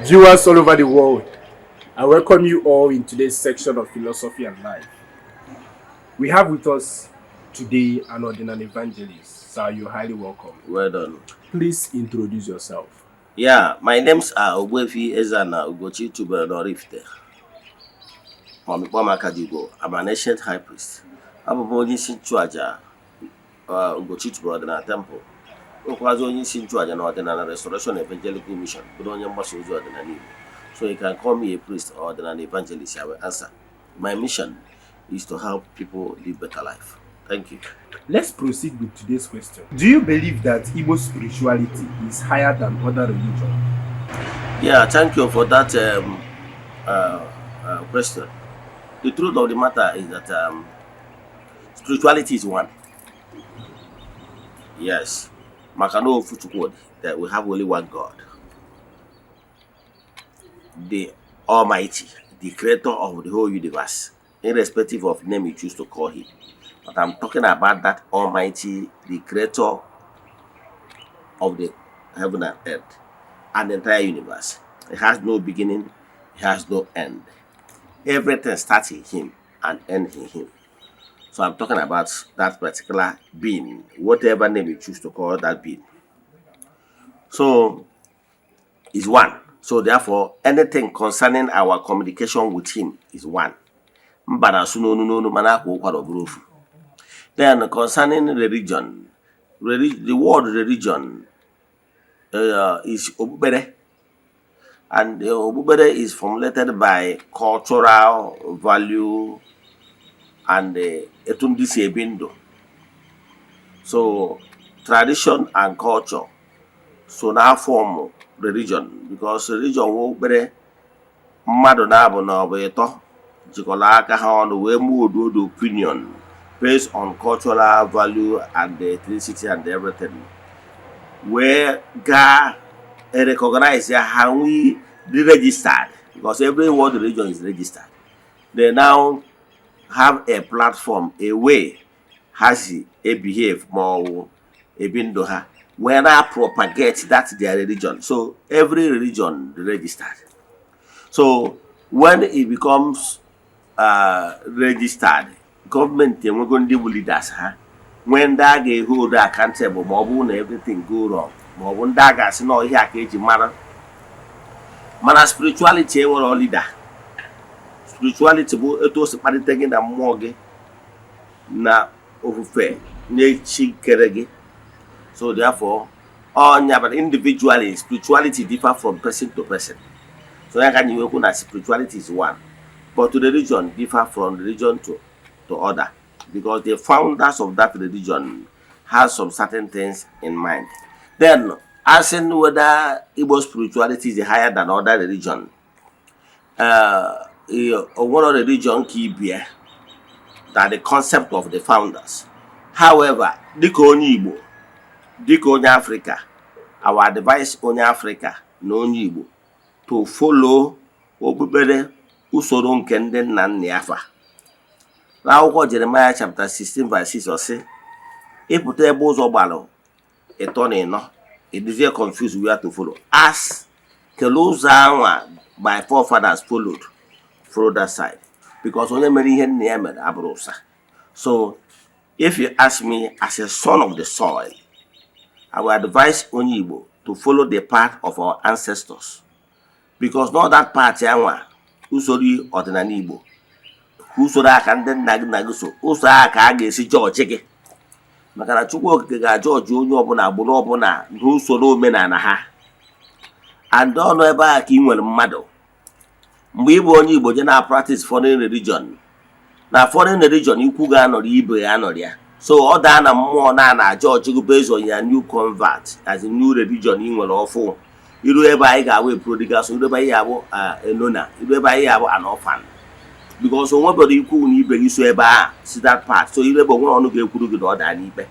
Viewers all over the world, I welcome you all in today's section of Philosophy and Life. We have with us today an Odinani evangelist. Sir, you're highly welcome. Well done. Please introduce yourself. Yeah, my names are Ogbuefi Ezana Ugochi Tubelu Oraifite. Mamikpọ Akajiugo. I'm an ancient high priest. Abụ m onye isi nchụaja Ugochi Tubelu Ọdịnala Temple. Nwekwazị onye isi nchụaja na Ọdịnala Restoration Evangelical Mission, bụrụ onye mgbasa ozi ọdịnala Igbo. So you can call me a priest or ọdịnala evangelist, I will answer. My mission is to help people live better life. Thank you. Let's proceed with today's question. Do you believe that Igbo spirituality is higher than other religion? Yeah, thank you for that question. The truth of the matter is that spirituality is one. Yes. Maka na ofu Chukwu dị, that we have only one God. The Almighty, the creator of the whole universe, irrespective of name you choose to call him. But I'm talking about that Almighty, the creator of the heaven and earth and the entire universe. It has no beginning, it has no end. Everything starts in him and ends in him. So I'm talking about that particular being, whatever name you choose to call that being. So is one. So therefore, anything concerning our communication with him is one. Mba na-asụ n'onu n'onu, mana akwa ụkwara ọ bụrụ ofu. Then concerning religion, the word religion is okpukpere, and the okpukpere is formulated by cultural value and etu ndị si ebi ndụ. So tradition and culture so na form religion, because religion wụ okpukpere mmadụ na-abụ na ọ bụ ịtọ jikọrọ aka ha ọnụ wee mold the opinion based on cultural value and the ethnicity and everything, wee gaa recognize ya, ha nwee dị registered, because every world religion is registered. They now have a platform, a way ha si behave ma ọ wụ ebi ndụ ha, wee na propagate that their religion. So every religion registered. So when it becomes registered, gọọmenti enwego ndị bụ leaders ha, nwee ndị a ga-ehold accountable ma ọ bụrụ na everything go wrong, ma ọ bụ ndị a ga-asị na ihe a ka eji mara. Mana spirituality enwere leader. Spirituality bụ etu o si kpalite gị na mmụọ gị na ofufe nye chi kere gị. So therefore, ọnya, but individually, spirituality differ from person to person. So ya ka anyị nwekwu na spirituality is one, but religion differ from religion to other, because the founders of that religion has some certain things in mind. Then asking whether Igbo spirituality is higher than other religion, onwere religion ka ibie that the concept of the founders. However, dịka onye Igbo, dịka onye Africa, our advice onye Africa na onye Igbo to follow okpukpere usoro nke ndị nna nna ya fa. N'akwụkwọ Jeremiah chapter 16 verse 6, ọ sị, ịpụta ebe ụzọ gbalụ ịtọ na ịnọ, ịdịzie confused where to follow, ask kelee ụzọ anwa my forefathers followed, follow that side, because onye mere ihe nna ya mere abụrụ ụsa. So if you ask me, as a son of the soil, I will advise onye Igbo to follow the path of our ancestors, because not that path anwa usoro ọdịnala Igbo, usoro aka ndị nna gị na gị so, ụzọ a ka a ga-esi jọji gị, maka na Chukwu Okike ga-ajọji onye ọbụla, agbụrụ ọbụla, n'usoro omenala ha. And ọnụ ebe a ka ị nwere mmadụ. Mgbe ị bụ onye Igbo je na practice foreign religion, na foreign religion, ikwu ga-anọrọ, ibe ya anọrọ ya. So ọ daa na mmụọ na na-aja ọjịgụ based on your new convert, as a new religion ị nwere ọfụ. Iru ebe anyị ga-abụ prodigal son, iru ebe anyị ga-abụ enona, iru ebe anyị ga-abụ an orphan, because o nwebere ikwu na ibe gị so ebe a si that part. So iru ebe onwere ọnụ ga-ekwuru gị na ọ daa n'ikpe.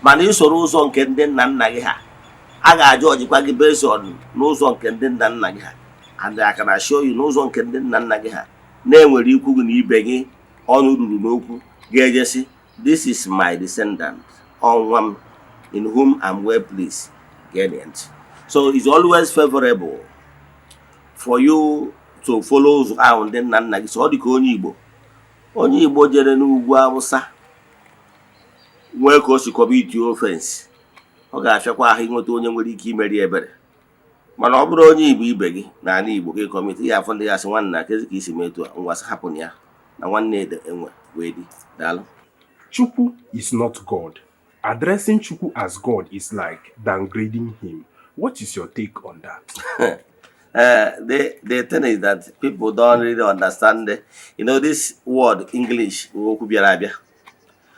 Mana isoro ụzọ nke ndị nna nna gị ha, a ga-aja ọjịkwa gị based on n'ụzọ nke ndị nna nna gị ha. And I can assure you, n'ụzọ nke ndị nna nna gị ha na-enwere ikwu gị na ibe gị ọnụ ruru n'okwu ga-ejesi, "This is my descendant, ọnwa m, in whom I'm well pleased." Gee ntị. So it's always favorable. For you to follow ụzọ ahụ ndị nna nna gị so, ọ dị ka onye Igbo, onye Igbo jere n'ugwu Awụsa nwee ka o si commit offense, ọ ga-afịakwa ahụ inweta onye nwere ike imeri ebere. Mana ọ bụrụ onye Igbo ibe gị n'ala Igbo ka ị commit ya, afọ ndị ya asị, "Nwanna, kezi ka isi mee etu a?" Ngwa, sị hapụ na ya na nwanne ede enwe wee di. Daalụ. Chukwu is not God. Addressing Chukwu as God is like downgrading him. What is your take on that? The thing is that people don't really understand this word English, okwu bịara abịa.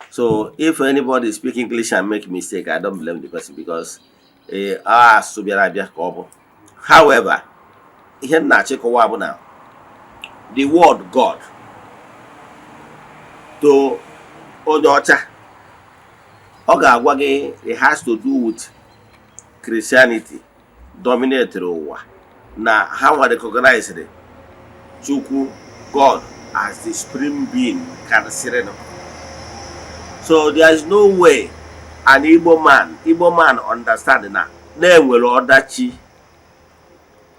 So if anybody speak English and make mistake, I don't blame the person because asụsụ bịara abịa ka ọ bụ. However, ihe m na-achịkọwa bụ na the word God to onye ọcha, ọ ga-agwa gị it has to do with Christianity dominated ụwa, na ha nwa recognized Chukwu, God, as the supreme being karịsịrịnụ. So there is no way an Igbo man understand na na-enwere ọdachi,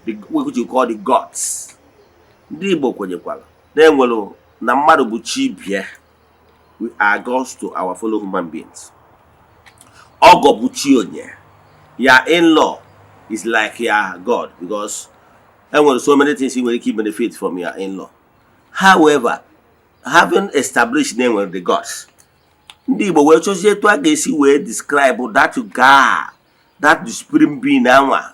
the which you call the gods. Ndị Igbo kwenyekwara na-enwere na mmadụ bụ chi bịa. We are gods to our fellow human beings. Ọgọ bụ chi onye. Your in-law is like your god because enwere so many things you nwere ike benefit from your in-law. However, having established na enwere the gods, ndị Igbo wee chọzie etu a ga-esi wee describe that God, that the supreme being anwa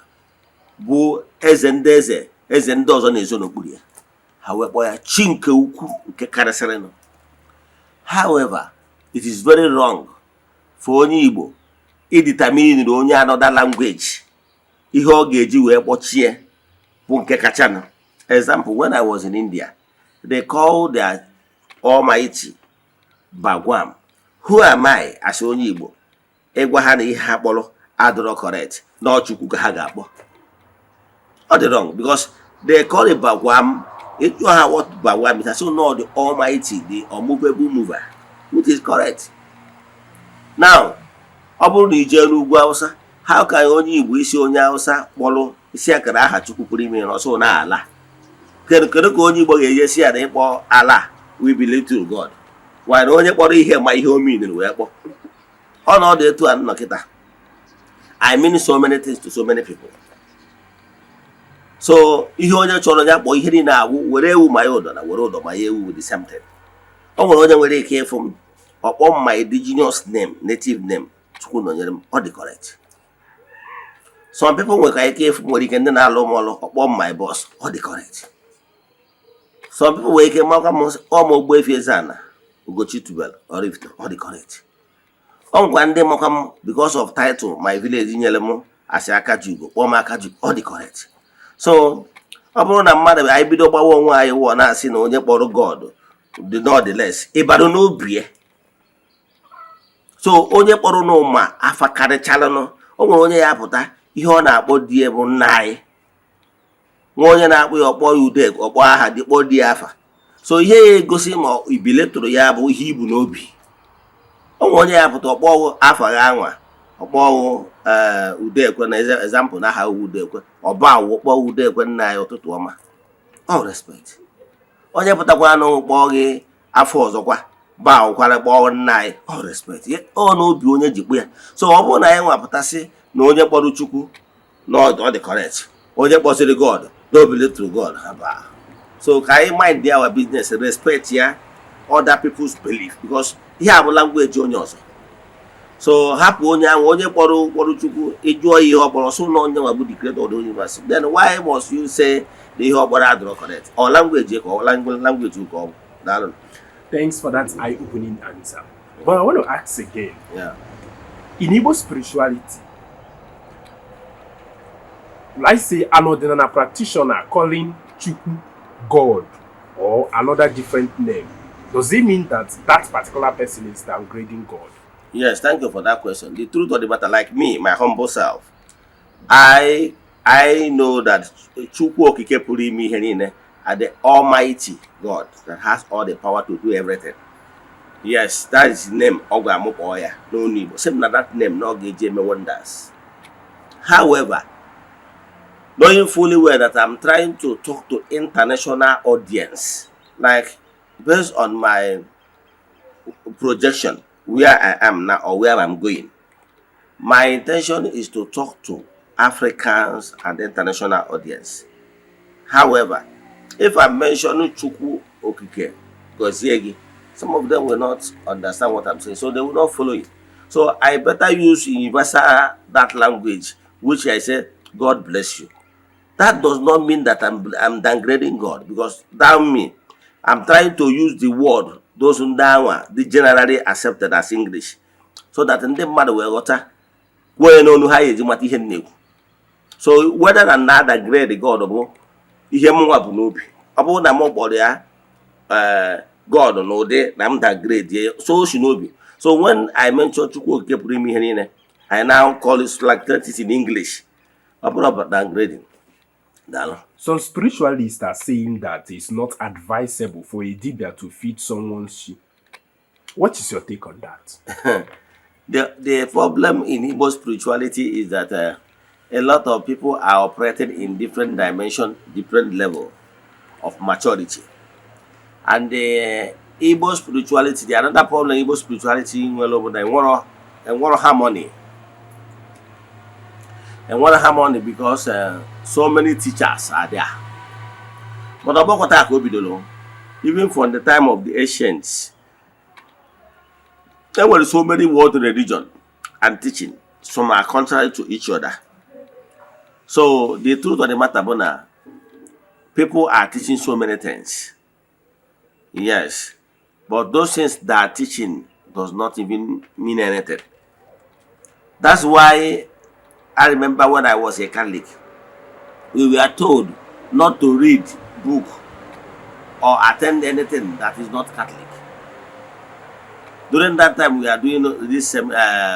bụ eze ndị eze, eze ndị ọzọ na-ezo n'okpuru ya, ha wee kpọọ ya chi nke ukwu, nke karịsịrịnụ. However, it is very wrong for onye Igbo idetermine onye another language ihe ọ ga-eji wee kpọchie bụ nke kachanụ. Example, when I was in India, they call their almighty Bhagwan. Who am I as onye Igbo ịgwa ha na ihe ha kpọrọ adịrọ correct, na ọ Chukwu ka ha ga-akpọ? Ọ dị wrong because they call it Bhagwan. Ịjụọ ha what Bhagwan means, so no, the almighty, the unmovable mover, which is correct. Now, ọ bụrụ na i jee n'ugwu Hausa, ha ka onye Igbo isi onye Hausa kpọrọ isi akara aha Chukwu pụrụ ime na ọsọ na ala. Kedu ka onye Igbo ga-eje si ya na ịkpọ ala, "We believe to God"? Why na onye kpọrọ ihe ma ihe o meaniri wee kpọ ọnọdụ etu a nọ kịta. I mean so many things to so many people. So ihe onye chọrọ ya kpọọ ihe niile awụ were ewu ma ya ụdọ na were ụdọ ma ya ewu, the same thing. O nwere onye nwere ike ịfụ m, ọkpọ m my indigenous name, native name, Chukwu nọnyere m, ọ dị correct. Some people nwere ike ịfụ, nwere ike ndị na-alụ m ọlụ, ọkpọ m my boss, ọ dị correct. Some people nwere ike makwa m, ọ ma Ogbuefi Eze-Ana Ugochi tubelu Oraifite, ọ dị correct. Ọ nwekwa ndị makwa m because of title my village nyere m asị aka ji ugo, kpọọ m aka ji, ọ dị correct. So ọ bụrụ na mmadụ, anyị bido gbawa onwe anyị wụọ na-asị na onye kpọrọ God dị not the less ịbado n'obi ya. So onye kpọrọ n'ụma afa karịchalụnụ, o nwere onye ya pụta ihe ọ na-akpọ di ya bụ nna anyị, nwa onye na-akpọ ya, ọkpọ ya ude, ọkpọ aha dị, kpọọ di ya afa. So ihe ya egosi ma ibile tụrụ ya bụ ihe ibu n'obi. O nwere onye ya pụta, ọkpọ afa ya anwa, ọkpọ ee udekwe na example na aha udekwe, ọba awụ kpọọ udekwe, "Nna anyị, ụtụtụ ọma." All respect. Onye pụtakwa nụ kpọọ gị afọ ọzọkwa ba awụkwara kpọọ nna anyị, all respect. Ọ n'obi onye ji kpụ ya. So ọ bụrụ na anyị nwapụtasị na onye kpọrọ Chukwu na ọ dị correct, onye kpọsịrị God na o believe to God, haba. So ka anyị mind our business, respect ya other people's belief, because ihe a bụ language onye ọzọ. So hapụ onye ahụ, onye kpọrọ Chukwu, ịjụọ ya ihe ọ kpọrọ, sụ na onye nwa bụ the creator of the universe. Then why must you say na ihe ọ kpọrọ adịrọ correct? Ọ language ka ọ language ka ọ bụ. Daalụ. Thanks for that eye-opening answer. But I want to ask again. In Igbo spirituality, let's say an Odinana practitioner calling Chukwu God or another different name, does it mean that that particular person is downgrading God? Yes, thank you for that question. The truth of the matter, like me, my humble self, I know that Chukwu Okike pụrụ ime ihe niile are the Almighty God that has all the power to do everything. Yes, that is the name ọ gwara m kpọọ ya n'onu Igbo. Sị m na that name na ọ ga-eji eme wonders. However, Knowing fully well that I'm trying to talk to international audience, like based on my projection, where I am now or where I'm going, my intention is to talk to Africans and international audience. However, if I mention Chukwu Okike gozie gị, some of them will not understand what I'm saying, so they will not follow it. So I better use universal that language, which I say, "God bless you." That does not mean that I'm downgrading God, because down me, I'm trying to use the word those ndị anwa dị generally accepted as English, so that ndị mmadụ wee ghọta, kwuo ya n'onu ha eji mata ihe m na-ekwu. So whether na na downgrade God bụ ihe m nwa bụ n'obi, ọ bụrụ na m kpọrọ ya God n'ụdị na m downgrade ya, so o si n'obi. So when I mention Chukwu Okike pụrụ ime ihe niile, I now call it like that is in English. Ọ bụrụ about downgrading. Daalụ. Some spiritualists are saying that it's not advisable for a dibia to feed someone's chi. What is your take on that? The problem in Igbo spirituality is that a lot of people are operating in different dimension, different level of maturity. And the Igbo spirituality, the another problem Igbo spirituality nwere bụ na enwero harmony. Enwero harmony because so many teachers are there. But ọgbakọta ka o bidoro, even from the time of the ancients, there were so many world religion and teaching. Some are contrary to each other. So the truth of the matter bụ na people are teaching so many things. Yes, but those things that are teaching does not even mean anything. That's why I remember when I was a Catholic, we were told not to read book or attend anything that is not Catholic. During that time, we are doing this same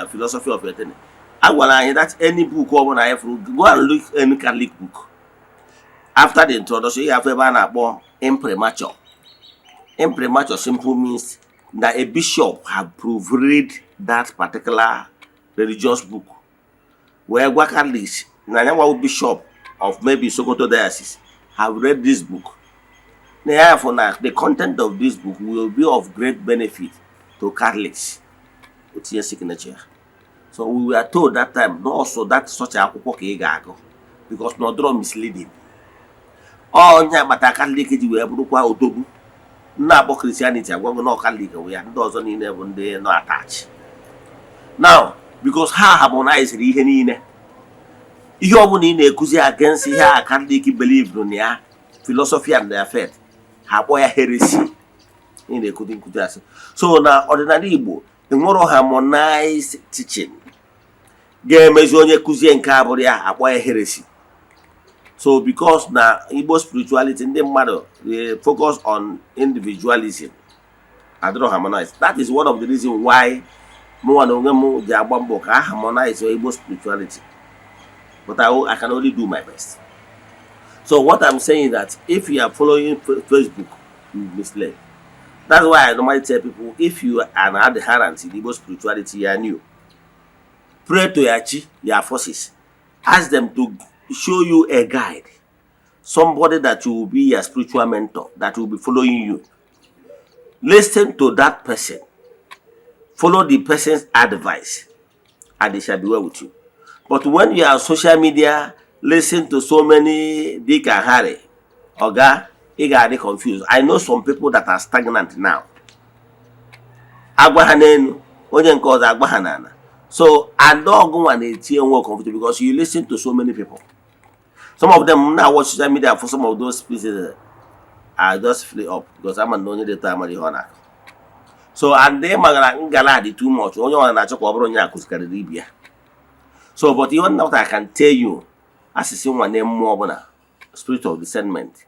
philosophy of eternity. A gwara anyị that any book ọ bụla anyị fụrụ, go and look any Catholic book. After the introduction, you have ebe a na-akpọ imprimatur. Imprimatur simple means that a bishop have proofread that particular religious book. Wee gwa Catholics na ya nwa bishop of maybe Sokoto Diocese have read this book. Na ya for na the content of this book will be of great benefit to Catholics. O tinye signature. So we were told that time na also that such akwụkwọ ka ị ga-agụ because na ọ dịrọ misleading. Onye agbata Catholic ji wee bụrụkwa odogwu na-akpọ Christianity agwago na Catholic bụ ya, ndị ọzọ niile bụ ndị nọ attach. Now, because ha harmonized ihe niile, ihe ọbụla ị na-ekuzi against ihe a Catholic believe na ya, philosophy and their faith, ha akpọ ya heresy. Ị na-ekuzi nkuzi asị. So na ọdịnala Igbo enwero harmonized teaching ga-emezi onye kụzie nke abụrụ ya, akpọ ya heresy. So because na Igbo spirituality, ndị mmadụ they focus on individualism, adịrọ harmonized. That is one of the reason why mụnwa na onwe m ji agba mbọ ka a harmonize Igbo spirituality, but I can only do my best. So what I'm saying is that if you are following Facebook, you misled. That's why I normally tell people, if you are an adherent in Igbo spirituality, you are new, pray to your chi, your forces, ask them to show you a guide, somebody that will be your spiritual mentor, that will be following you. Listen to that person, follow the person's advice, and it shall be well with you. But when you are on social media, listen to so many Dick and Harry, oga, ị ga-adị confused. I know some people that are stagnant now. Agwa ha n'elu, onye nke ọzọ agwa ha n'ala. So ada ọgụnwa na-etinye nwe confused because you listen to so many people. Some of them now watch social media for some of those pieces, I just flee up because ama na onye dị amara ihe ọ na-akọ. So and they magara ngala dị too much. Onye ọbụla na-achọ ka ọ bụrụ onye akụzikarịrị ibe ya. So but even what I can tell you, asịsị nwane mmụọ ọbụla, spirit of discernment,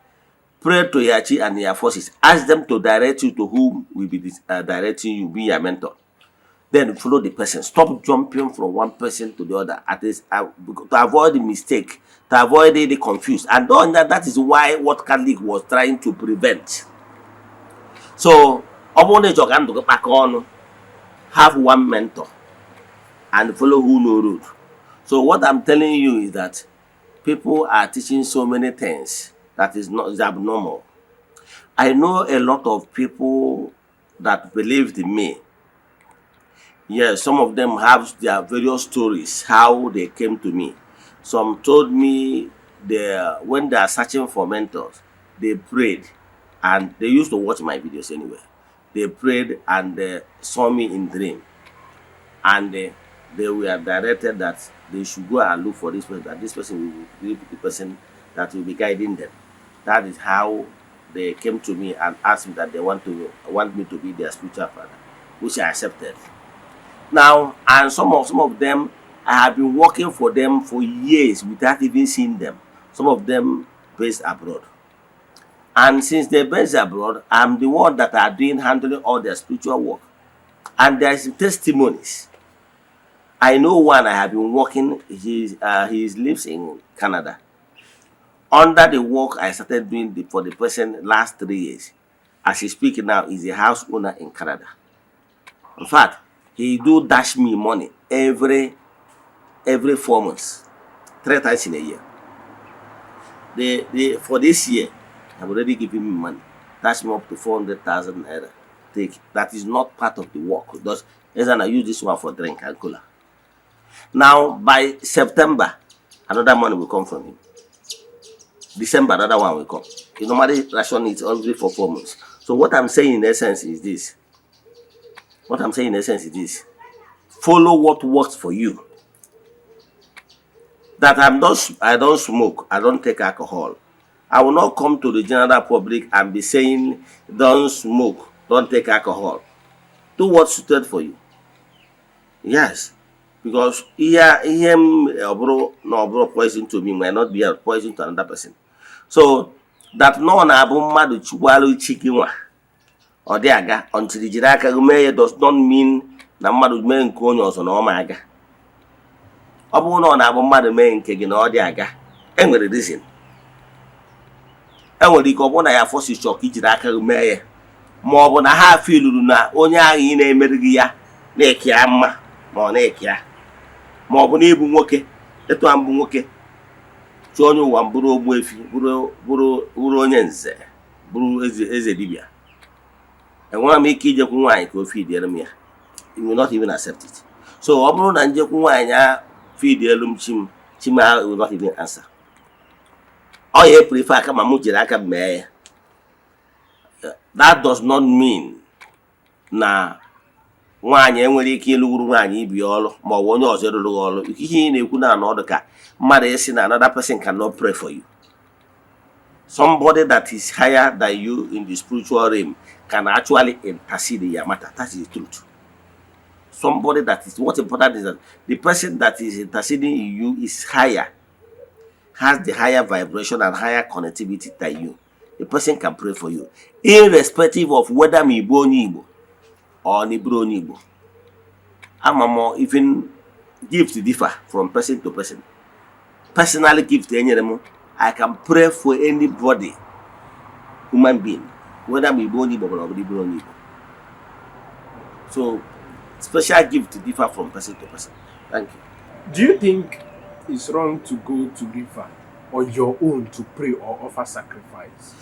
pray to your chi and your forces, ask them to direct you to whom will be directing you, be your mentor. Then follow the person. Stop jumping from one person to the other, at least to avoid the mistake, to avoid the confused. And on that, that is why what Catholic was trying to prevent. So ọ bụrụ na ị chọrọ ka ndụ gị kpakọọ ọnụ, have one mentor and follow who know road. So what I'm telling you is that People are teaching so many things that is not is abnormal. I know a lot of people that believed in me. Yes, some of them have their various stories how they came to me. Some told me they when they are searching for mentors, they prayed and they used to watch my videos anyway. They prayed and they saw me in dream, and they were directed that they should go and look for this person, that this person will be the person that will be guiding them. That is how they came to me and asked me that they want me to be their spiritual father, which I accepted. Now, and some of them, I have been working for them for years without even seeing them. Some of them based abroad. And since they're based abroad, I'm the one that are doing handling all their spiritual work. And there's testimonies. I know one I have been working, he lives in Canada. Under the work I started doing for the person last 3 years, as he speak now, is a house owner in Canada. In fact, he do dash me money every 4 months, three times in a year. The for this year, I've already given me money. Dash me up to 400,000 naira. Take that is not part of the work. Because I use this one for drink and cola. Now by September, another money will come from him. December, another one will come. He normally ration it every for 4 months. So what I'm saying in essence is this. What I'm saying in essence is this. Follow what works for you. That I don't smoke, I don't take alcohol. I will not come to the general public and be saying don't smoke, don't take alcohol. Do what's suited for you. Yes. Because ihe ihe m ọ bụrụ na ọ bụrụ poison to me might not be a poison to another person. So that nọ na-abụ mmadụ chikwalụ chi gị nwa ọ dị aga until jiri aka gị mee ya does not mean na mmadụ mee nke onye ọzọ na ọ ma aga. Ọ bụrụ na ọ na-abụ mmadụ mee nke gị na ọ dị aga, enwere reason. Enwere ike ọ bụrụ na ya force chọọ ka ijiri aka gị mee ya, ma ọ bụ na ha filuru na onye ahụ ị na-emere gị ya na-eke ya mma, ma ọ na-eke ya, ma ọ bụ na ịbụ nwoke etu a mbụ nwoke chụọ onye ụwa m bụrụ ogbuefi, bụrụ bụrụ bụrụ onye nze, bụrụ eze eze dibịa, enwere m ike ijekwu nwaanyị ka o fidiere m ya? You will not even accept it. So ọ bụrụ na njekwu nwaanyị a feed elu m chi m, chi m ahụ will not even answer. Ọ ya prefer kama mụ jiri aka m mee ya. That does not mean na nwaanyị enwere ike ịlụwuru nwaanyị ibi ọrụ, ma ọ bụ onye ọzọ ịrụrụ gị ọrụ. Ihe ị na-ekwu na ọnọdụ ka mmadụ isi na another person cannot pray for you. Somebody that is higher than you in the spiritual realm can actually intercede in your matter. That is the truth. Somebody that is, what important is that the person that is interceding in you is higher, has the higher vibration and higher connectivity than you. The person can pray for you irrespective of whether ma ị bụ onye Igbo or na ị bụrụ onye Igbo. Ama m even gift differ from person to person. Personally, gift enyere m, I can pray for anybody, human being, whether ma ị bụ onye Igbo ma ọ bụ ị bụrụ onye Igbo. So special gift differ from person to person. Thank you. Do you think it's wrong to go to river on your own to pray or offer sacrifice?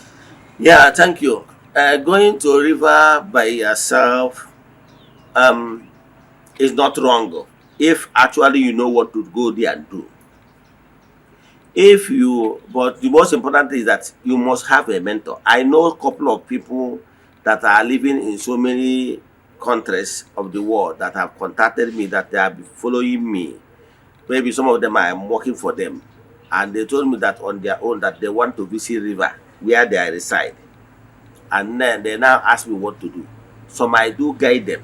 Yeah, thank you. Going to river by yourself is not wrong if actually you know what to go there and do. If you, but the most important thing is that you must have a mentor. I know a couple of people that are living in so many countries of the world that have contacted me, that they have been following me. Maybe some of them, I am working for them, and they told me that on their own that they want to visit river where they reside, and then they now ask me what to do. Some I do guide them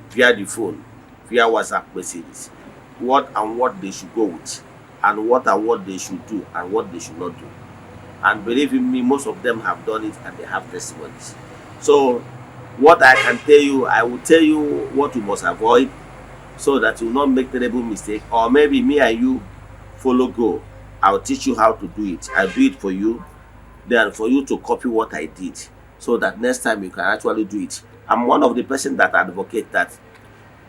via the phone, via WhatsApp messages, what and what they should go with, and what they should do and what they should not do. And believe in me, most of them have done it and they have testimonies. So what I can tell you, I will tell you what you must avoid so that you will not make terrible mistake. Or maybe me and you follow go, I'll teach you how to do it. I'll do it for you, then for you to copy what I did so that next time you can actually do it. I'm one of the person that advocate that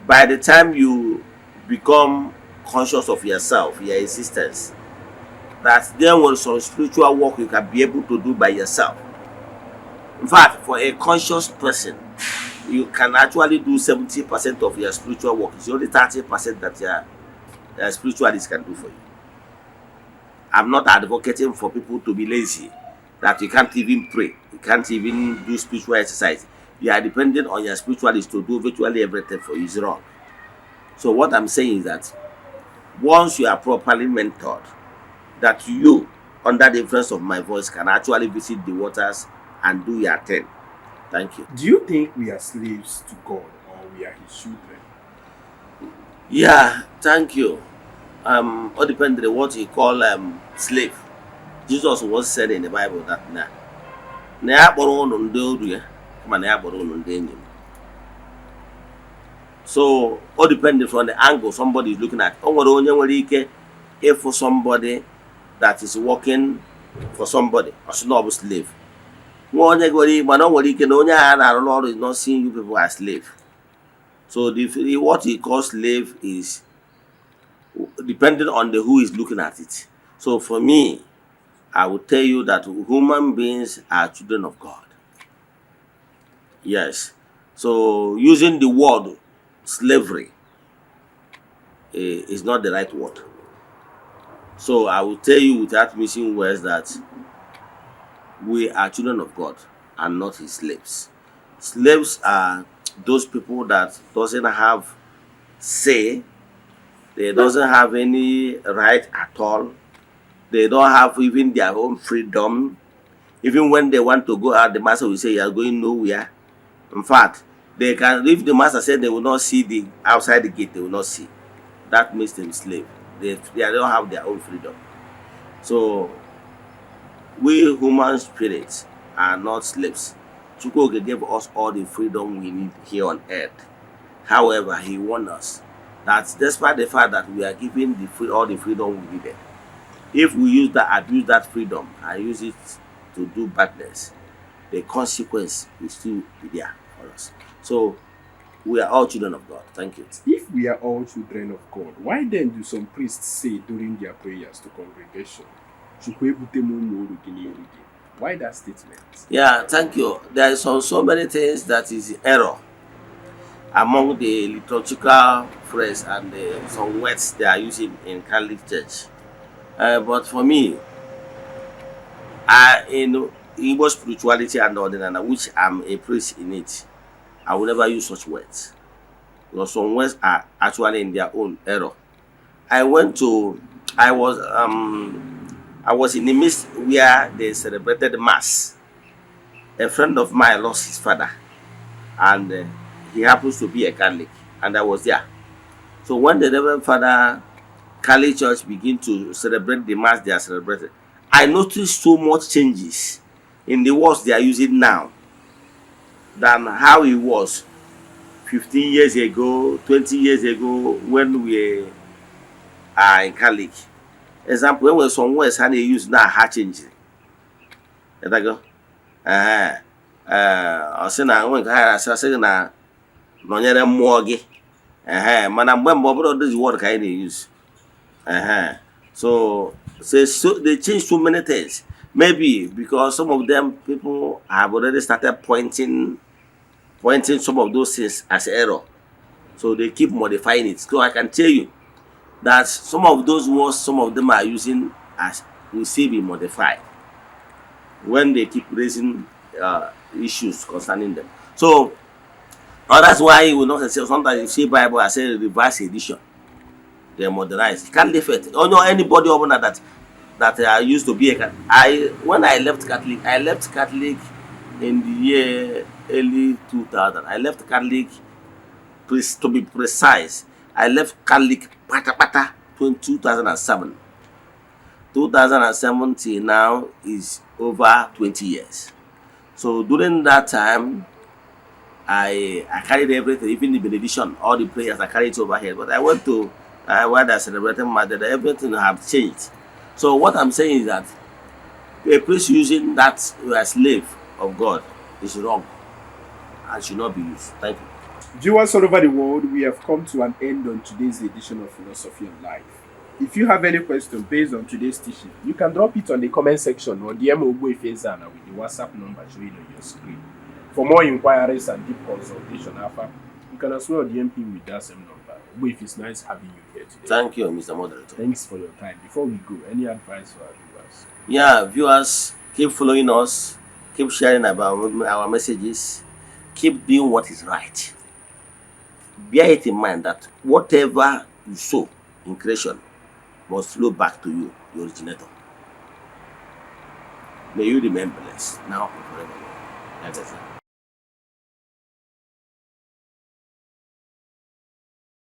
by the time you become conscious of yourself, your existence, That there was some spiritual work you can be able to do by yourself. In fact, for a conscious person, you can actually do 70% of your spiritual work. It's only 30% that your spiritualist can do for you. I'm not advocating for people to be lazy, that you can't even pray, you can't even do spiritual exercise. You are dependent on your spiritualist to do virtually everything for you. Is wrong. So what I'm saying is that once you are properly mentored, that you, under the influence of my voice, can actually visit the waters and do your thing. Thank you. Do you think we are slaves to God or we are His children? Yeah, thank you. All depends on what you call slave. Jesus was said in the Bible that na ya kpọrọ ụnụ ndị oru ya, kama na ya kpọrọ ụnụ ndị enyi m. So all depends from the angle somebody is looking at. O nwere onye nwere ike ịfụ somebody that is working for somebody, ọ sị na ọ bụ slave. Nwa onye nwere, mana o nwere ike na onye ahụ na-arụ ọrụ is not seeing you people as slave. So the what he calls slave is depending on the who is looking at it. So for me, I will tell you that human beings are children of God. Yes. So using the word slavery is not the right word. So I will tell you without missing words that we are children of God and not His slaves. Slaves are those people that doesn't have say, they doesn't have any right at all. They don't have even their own freedom. Even when they want to go out, the master will say, "You are going nowhere." In fact, they can, if the master said they will not see the outside the gate, they will not see. That makes them slave. They don't have their own freedom. So we human spirits are not slaves. Chukwu gave us all the freedom we need here on earth. However, He warned us that despite the fact that we are given all the freedom we needed, if we use that abuse that freedom and use it to do badness, the consequence will still be there for us. So we are all children of God. Thank you. If we are all children of God, why then do some priests say during their prayers to congregation, "Chukwu ebute m ụmụ oru gị n'iru gị"? Why that statement? Yeah, thank you. There is so many things that is error among the liturgical phrase and some words they are using in Catholic Church. But for me, I in Igbo spirituality and Odinana, which I'm a priest in it, I will never use such words, because some words are actually in their own error. I went to, I was in the midst where they celebrated Mass. A friend of mine lost his father, and he happens to be a Catholic, and I was there. So when the Reverend Father Catholic Church begin to celebrate the Mass they are celebrating, I noticed so much changes in the words they are using now than how it was 15 years ago, 20 years ago, when we are in Catholic. Example, when some words ha na-use now, ha change. Ịtago? Ee, ọ sị na nwe nke ha asị, asị gị na nọnyere mmụọ gị. Ehe, mana mgbe mbụ, ọ bụrụ this word ka anyị na-use. Ehe, so they change so many things, maybe because some of them people have already started pointing some of those things as error, so they keep modifying it. So I can tell you that some of those words some of them are using as will still be modified when they keep raising issues concerning them. So that's why you will not say, sometimes you see Bible, I say revised edition. They modernize. Can't live it. Oh no, anybody over that I used to be a Catholic. I When I left Catholic, I left Catholic in the year early 2000. I left Catholic, to be precise, I left Catholic pata pata in 2007. 2007 till now is over 20 years. So during that time, I carried everything, even the benediction, all the prayers, I carried it over here. But I went to where they celebrated my dad, everything have changed. So what I'm saying is that a priest using that "you are slave of God" is wrong and should not be used. Thank you. Viewers all over the world, we have come to an end on today's edition of Philosophy and Life. If you have any question based on today's teaching, you can drop it on the comment section or DM Ogbuefi Eze-Ana with the WhatsApp number showing on your screen. For more inquiries and deep consultation, Afa, you can as well DM him with that same number. Ogbuefi, it's nice having you here today. Thank you, Mr. Moderator. Thanks for your time. Before we go, any advice for our viewers? Yeah, viewers, keep following us, keep sharing about our messages, keep doing what is right. Bear it in mind that whatever you sow in creation must flow back to you, the originator. May you remain blessed now and forevermore. That is it.